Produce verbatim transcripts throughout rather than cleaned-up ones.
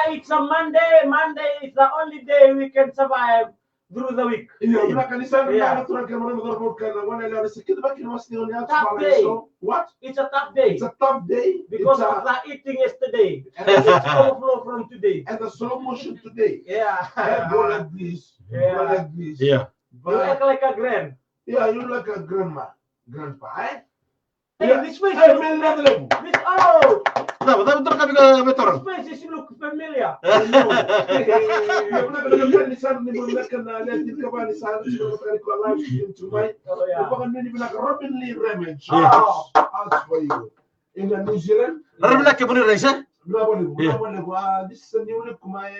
It's a Monday. Monday is the only day we can survive through the week. Io, vinaka ni sa na, yeah, na turaga kei na marama, cauravou kei na goneyalewa, ni sa kidavaki na wasa ni gone. Tough day. So, what? It's a tough day. It's a tough day. Because of the eating yesterday. And it's overflow from today. And the slow motion today. Yeah. And go like this. Yeah. Go like this. Yeah. You act like a grand. Yeah, you like a grandma, grandpa, eh? Hey, this face. Hey, man, levu, levu. This, oh! Cava, cava, cava, cava, cava, cava. This face is look familiar. I know. Io, vinaka, vinaka, ni sa na, ni vinaka na lewe ni kava ni sa na, ni sa na, ni sa na live stream tonight. Oh, yeah. Vinaka, ni vinaka Robin Lee Ramage. Yeah. Oh, that's for you. In the New Zealand. Robin, vinaka, kemuni raise, eh? Vinaka vakalevu, yeah, vinaka vakalevu. Ah, this is a new look my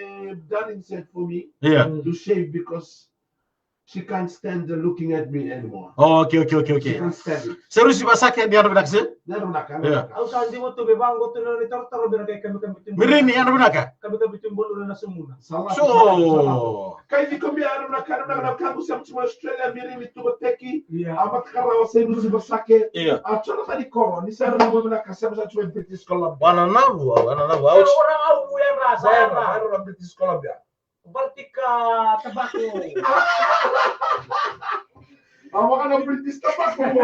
darling said for me, yeah, to shave because she can't stand the looking at me anymore. Oh, okay, okay, okay, okay. She can't stand it. Serusi Vasake, ni yadra vinaka se? Ni yadra vinaka, yadra vinaka. Au sa diva tu me vaqo tu na ni torotoro me na kai kamikami tu. Mirini, yadra vinaka. Kamikami tu bolo na sumuna. Salamu, so, salamu, salamu. Kai ni komi, yadra vinaka, yadra vinaka, na kagu sa mutu mai Australia, Mirini Tuvateki. Yeah. A Matakarawa, Serusi Vasake. Yeah. A Jonathan Ikoro, ni sa yadra vinaka, sa mutu mai British Columbia. Wana navu, wana navu. Ouch. Ora au yadra, sa yadra. Wana British Columbia. Baltic, ah, tobacco. Au vaka na British tobacco mo.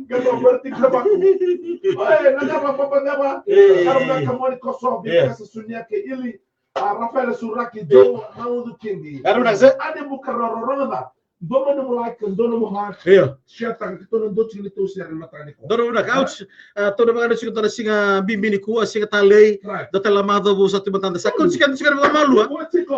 Qai na Baltic tobacco. Oi, na cava, baba, cava? Eh. Yadra vinaka, Moni Koso, Vika, Sasunia kei Ili. Ah, Rafaela Suraki, Joe Naucukidi. Yadra vinaka se? Ane Bukaroro, rogoca. Dua mai nomu like, dua nomu heart. Io. Share-taka, keitou na dua tiko ni tou share ena mataka nikua. Dua nomu like, ouch. Ah, tou na vakayagataka tiko na siga bibi nikua, siga talei. Right. Dua tale na macawa vou sa tu e matada. Sa kauti tiko na siga vakamalua.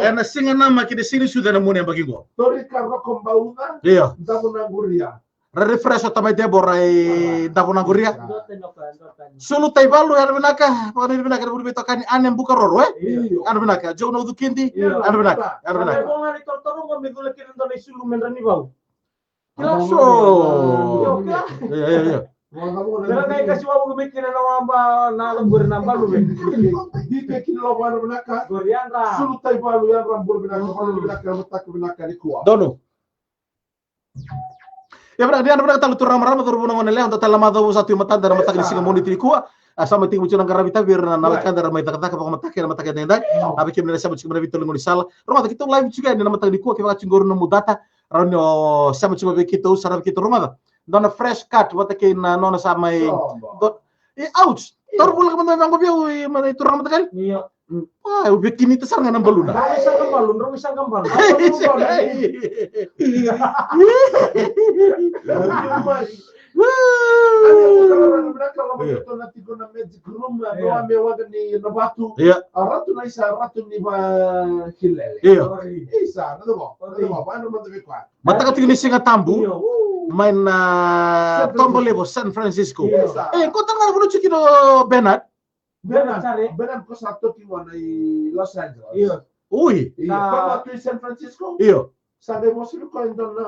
Ena siga namaki, na siga ni sucu ena mua ni yabaki qo. Torika Roko Bauca. Io. Davo na Quria. Ra refresh o tamai Debora e Davo na Quria. Dua tani o koya, dua tani. Sulu Taivalu, yadra vinaka. Vakanuinui vinaka na vuli veitokani Ane Bukaroro, eh? Io. Yadra vinaka. Joe Naucukidi. Io. Yadra vinaka. Yadra vinaka. Sa levu ga ni torotoro qo me cula kina dua na isulu me dra ni vau. Kila so. Io, kila. Io, io, io. Mera qai kasi wavoki mai kina na waba na ala qori na balu me. Dike kina lo vana vinaka. Qori yadra. Sulu Taivalu, yadra, bula vinaka, bula vinaka, mataka vinaka nikua. Donu. Ia vinaka, ni yadra vinaka tale turaga, marama, cauravou, na goneyalewa, dua tale na macawa vou sa tu e matada ena mataka ni siga Moniti nikua. A sa mai tiko mutu na qaravi tavi ira na wekada era mai cakacaka vakamataka ena mataka edaidai. A vei kemuni na sema tiko mai na veitolo ni gaunisala, rogoca, keitou live tiko yani ena mataka nikua, kevaka tiko qori nomu data, rawa ni o sema tiko vei keitou, saravi keitou, rogoca. Dua na fresh cut vata kei na nona sa mai. E, ouch. Taura voleka mada mai vaqo vei au, e, mada, e turaga, matakali. Io. Au via kinita sara ga na baluna. Drau mai sa ga balu, drau mai sa ga balu. Io. Io. A ratu na isa, ratu ni Vakilele. Io. Isa, na cava, na cava, va na mada vei koya. Mataka tiko ni Siga Tabu. Io. Mai na San Francisco. Toba Levu, San Francisco. Io. E, ko tale ga na vanua tiko kina o Bernard. Bernard, Bernard, Bernard ko sa toki gona i Los Angeles. Io. Ui. Io, sa ko na tu i San Francisco. Io. Sa qai vosa vei koya e dua na,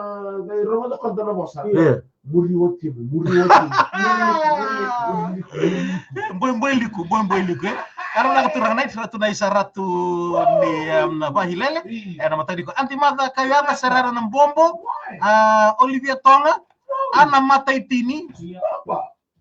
qai rogoca koya e dua na vosa. Io. Muri o timu, muri o timu. Muri o timu, muri o timu. Boi, boi liku, boi, boi liku, e. Era na turaga na, ratu na isa, ratu ni, em, na Vahilele. Io. Ena mataka nikua, Aunty Mother Kayuyaca, Serera Nabobo, a, Olivia Toga, Ana Mataitini. Io.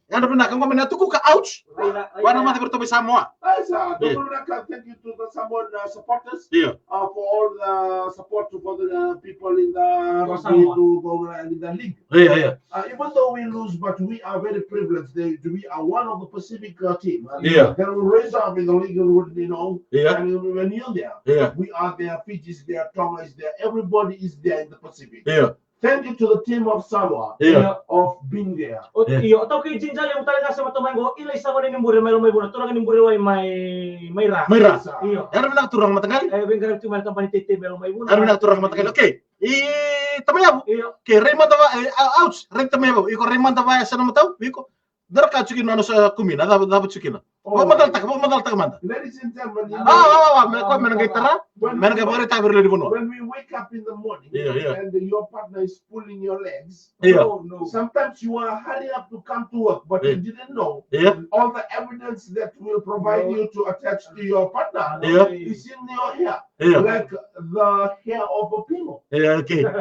Yadra vinaka, qo mai na Tukuka, ouch. Rai, rai, rai. Vua na mata vei iratou mai Samoa. Ai, sa, io. Vinaka, thank you to the Samoan, uh, supporters, io, uh, for all the support for the, uh, people in the rugby Samoa, to go, uh, in the league. Io, io. Uh, even though we lose, but we are very privileged. They, we are one of the Pacific, uh, team. Uh, io. Then we raise up in the league, you know, io, and when you're there, io, we are there, Fiji is there, Tonga is there, everybody is there in the Pacific. Io. Thank you to the team of Samoa, io, of being there. O, io. Io, o tau kei Jinja levu tale ga sa vata mai qo, Ila Isavo ni Bure mai Lomaivuna, turaga ni Bure Wai mai, mai Ra. Mai Ra. Io. Yadra vinaka turaga mataqali. E, veiqaravi tu mai na kabani teitei mai Lomaivuna. Yadra vinaka turaga mataqali. Okay. I Tamai Yavu. Io. Okay, rai mada va, e, a, ouch, rai Tamai Yavu. Iko rai mada va, e, sa na matau, iko. Dua na ka tiko kina na nosa kumi, na cava, cava tiko kina. Oh. Vakamacalataka, vakamacalataka mada. Ladies and gentlemen, you know, ah, ah, ah, me, ko me na qai tara, me na qai vakaraitaka vei ira na lewe ni vanua. When we wake up in the morning, io, io, and your partner is pulling your legs, io, oh, no. Sometimes you wanna hurry up to come to work, but, io, you didn't know, io, all the evidence that will provide, no, you to attach to your partner, io, is in your hair, io, like the hair of a pillow. Io, okay. The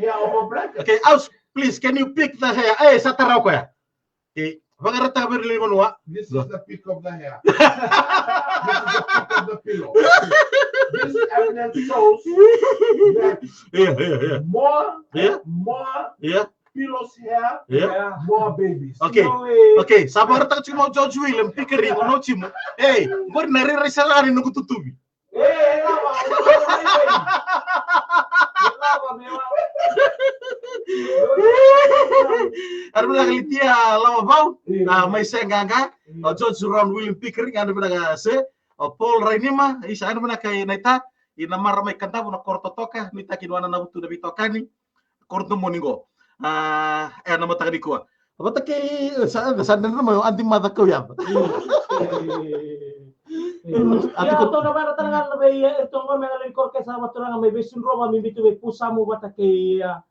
hair of a blanket. Okay, ouch, please, can you pick the hair? E, sa tara o koya. Okay, vakaraitaka vei ira na lewe ni vanua. This is the pick of the hair. This is the pick of Pillow. This evidence shows that Yeah, yeah, yeah. more, Yeah. more Yeah. pillows here, Yeah. more babies. Okay. No way. Okay, sa vakaraitaka tiko mai o George William Pickering o Notimo. Ei, qori na rairai sara ni noqu tutuvi. Ei, lava, lava, lava, lava, lava. Yadra vinaka Litia Lavavau, Io. a, mai Seaqaqa, Io. o George Ron William Pickering, yadra vinaka se, o Paul Rainima, isa yadra vinaka i Naita, i Namara mai Kadavu na koro totoka, nuitaki ni wananavu tu na veitokani, koro domoni qo. A, e na mataka nikua. Vata kei, sa, sa dredre mai o Adi Maca kau yaca. Io. Io, tou na vara tale ga na vei, e, tou qo me na lai koro ke sa vaturaga mai Veisudrova, mi bitu vei Pusamu vata kei, a,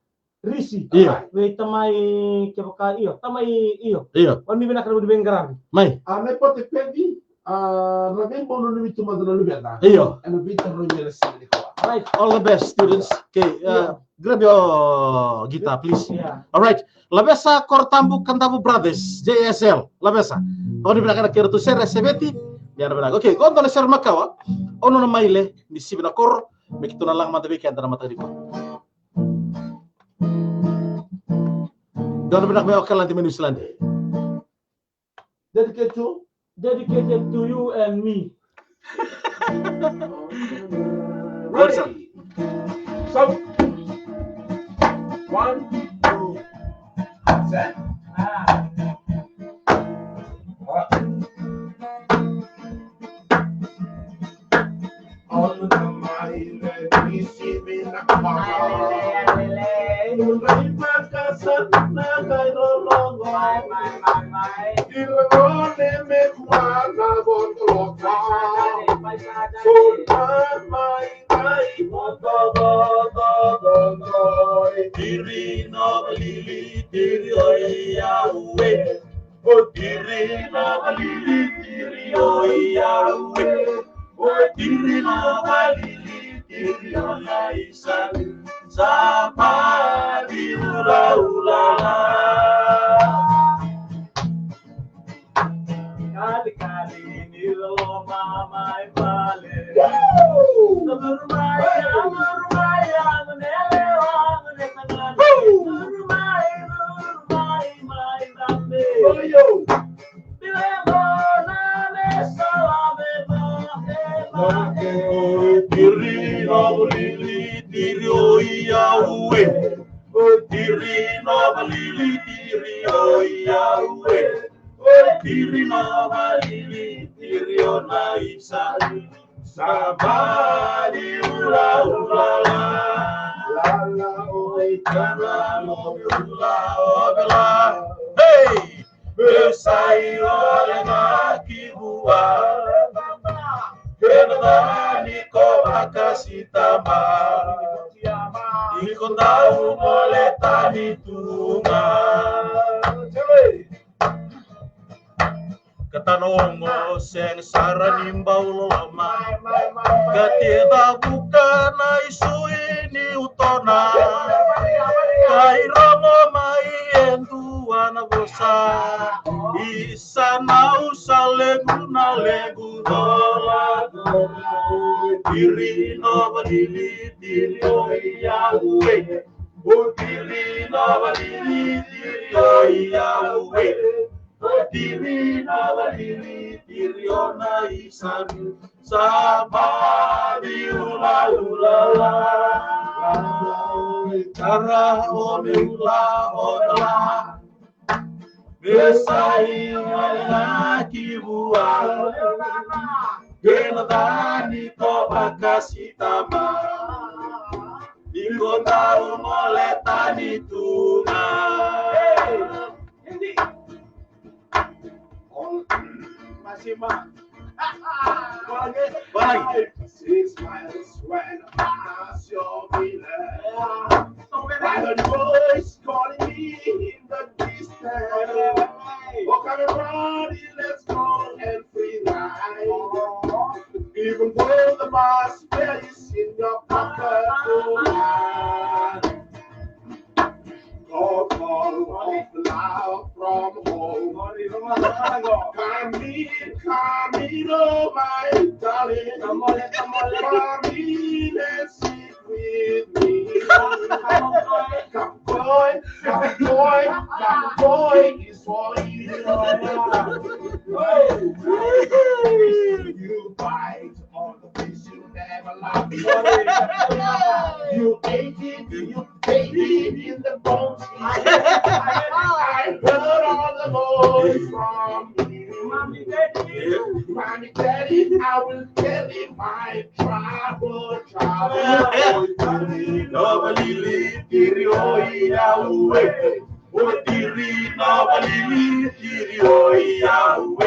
Risi. Io. Vei tamai kevaka, io, tamai, io. Io. O ni vinaka na veiqaravi. Mai. A, me pote pevi, a, na vei bono ni vitu mada na luveda. Io. E na vita roi mele sini koa. Right. All the best, students. Okay, uh, Io. grab your guitar, please. Yeah. All right. Lavesa, Korotabu, Kadavu Brothers, J S L. Lavesa. O ni vinaka na kera tu sere, seveti. Ni ana vinaka. Okay, qo dua na sere makawa. Ono na maile, ni sivi na koro. Me keitou na laga mada vei keda na mataka nikua. Dua na vinaka mai Okaladi mai Niusiladi. Dedicate to? Dedicated to you and me. Ready? So, one, two, set. Ah. All the money that we see me in the car. Munrai makasa na kai rorogo. Irone me kuana botoloka. Sota mai kai botobotoboto. Tiri no lili tiri oi aue. O tiri na valili tiri o iaue. O tiri na valili tiri o na isa. Sa padi ulaula. Kalikali ni loma mai vale. Nuru mai, nuru mai, nuru mai, nuru mai, nuru mai, mai, mai, mai. Tiri na valili tiri o iaue. Tiri na valili tiri o iaue. Tiri na valili tiri o na isa. Sa padi ulaula la. La la oi kana mo ula o la. Hey! Me sa i ole na ki vua. Kena dani ko vakasitama. Iko dau mole tani tu ga. Ka tano ogo sega sara ni bau loloma. Ka te cavuka na isui ni utona. Ka i rogo mai e dua na vosa. Isa na usa lequ na lequ dola. Tiri na valili tiri o iaue. O tiri na valili tiri o iaue. O tiri na valili tiri o na isa. Sa padi ulaula la. Tara o me ula o la. Me sa i na ki vua. Kena dani ko vakasitama. Iko dau mole tani tu ga. Masima. Balagi. Six miles when I saw me there. I heard a voice calling me in the distance. Oh, come and run, let's go and free ride. Even though the bus fare is in your pocket, oh, man. Call, call of love from home. Come in, come in, oh my darling. Come in and sit with me. Come, boy, come, boy, come, boy, is for you. Oh, you bite on the fish you never loved. You ate it, you ate it in the bones. I heard all the boys from you. Mommy, daddy, I will tell you my trouble, trouble. Oi tiri na valili tiri o i au e. Oi tiri na valili tiri o i au e.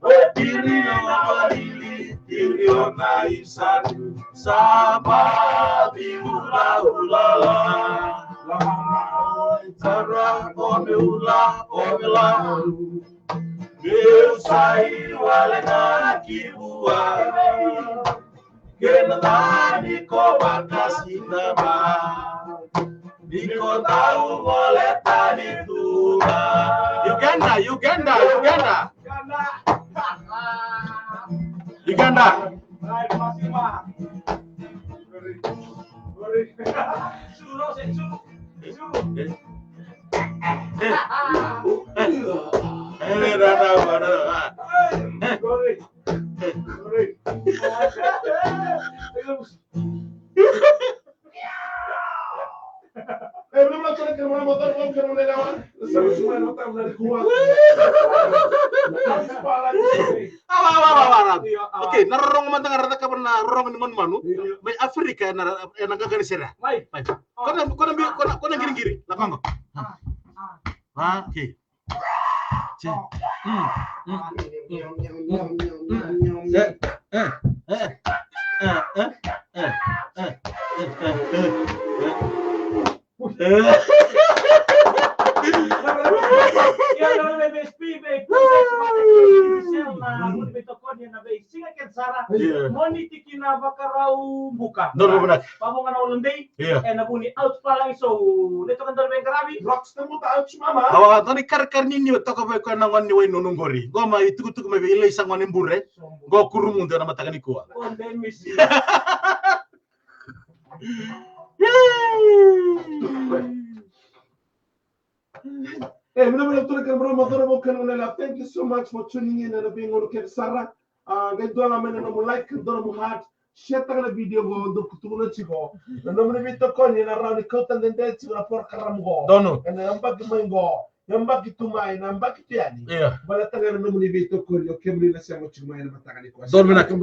Oi tiri na valili tiri o na i sani. Sa babi ula ula la. Tara o me ula o me la. Meu sai wale na ki vua. Kena dani ko vakasinama. Ni ko dau vole tani tuva. Uganda, Uganda, Uganda. Uganda. Awa, awa, awa, awa. Okay, na rorogo mada ga ra cakava na rorogo ni manumanu. Mai Afrika, ena, ena qaqa ni sere. Mai. Mai. Ko na, ko na bi-, ko na, ko na qiriqiri. Na koqo. Ah, okay. Moniti ki na Vakaraubuka. Donu vinaka. Vavoga na holiday. Io. Ena vuku ni Out Palagi Show. Ni toka donu veiqaravi. Rocks na muta Ouch Mama. Awa, donu ni karakara ni niu toka vei koya na gone ni Wainunu qori. Qo mai tukutuku mai vei Ilaisa gone bure. Qo Kurumudu ena mataka nikua. O, dei misi. E, vinaka, vinaka tu na kena marama, dou na vou kena gone la. Thank you so much for tuning in ena veigauna kece sara. A, qai dua ga mai na nomu like, dua na nomu heart, share taka na video qo, dou tukuna tiko. Na nomuni veitokoni ena rawa ni kauta dede tiko na porokaramu qo. Donu. Ena yabaki mai qo, yabaki tu mai, na yabaki tu yani. Io. Baleta ga na nomuni veitokoni o kemuni na sema tiko mai ena mataka nikua. Donu vinaka.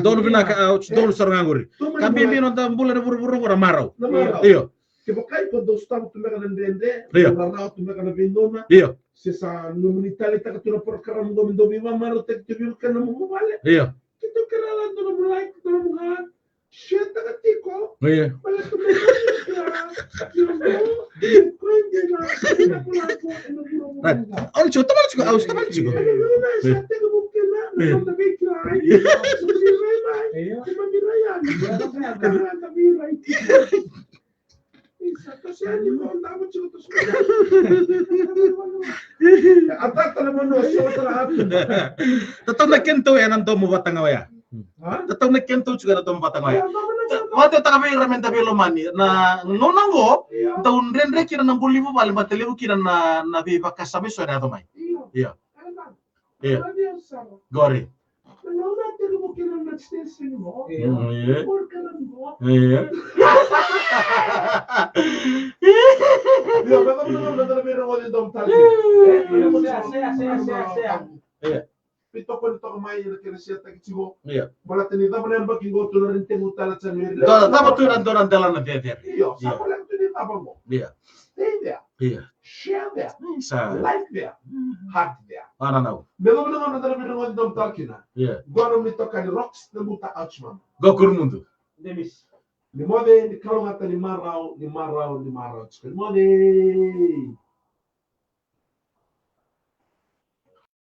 Donu vinaka, a, donu sara ga qori. Ka bibi noda bula ena vuravura qo na marau. Na marau. Io. Kevaka iko dau sotava tu beka na dredre, io, dau rarawa tu beka na veinona. Io. Se sa nomuni taleitaka tu na porokaramu qo me dau veivakamarautaki tu vei iko kei na nomu vuvale. Io. Keitou kerea la dua nomu like, dua nomu heart. Share taka tiko. Io. Baleta me kila, kila mo, kila mo, kila mo, kila mo. Right. Au tiko, tamani tiko, au tamani tiko. Io. Tatau na kedatou ena domo vata ga oya. Tatau na kedatou tiko ena domo vata ga oya. Vakataka vei ira meda veilomani. Na gauna qo, dau dredre kina na bula ni vuvale, baleta levu kina na, na veivakasama eso ena yaco mai. Io. Io. Qori. Io. Io. Io. Veitokoni toka mai ena kena share taki tiko. Io. Baleta ni cava na yabaki qo, tou na rai ni tekivu tale na January. Dua, cava tu na dua na delana cecere. Io, sa voleka tu ni cava qo. Io. Stay there. Io. Share there. Sa. Like there. Heart there. Ana nau. Me cava na cava na dela me rogoci dom tale kina. Io. Qo na nomuni itokani Rocks na buta Ouch Mama. Qo Kurumudu. Demis. Ni moce, ni kalougata, ni marau, ni marau, ni marau tiko. Ni moce.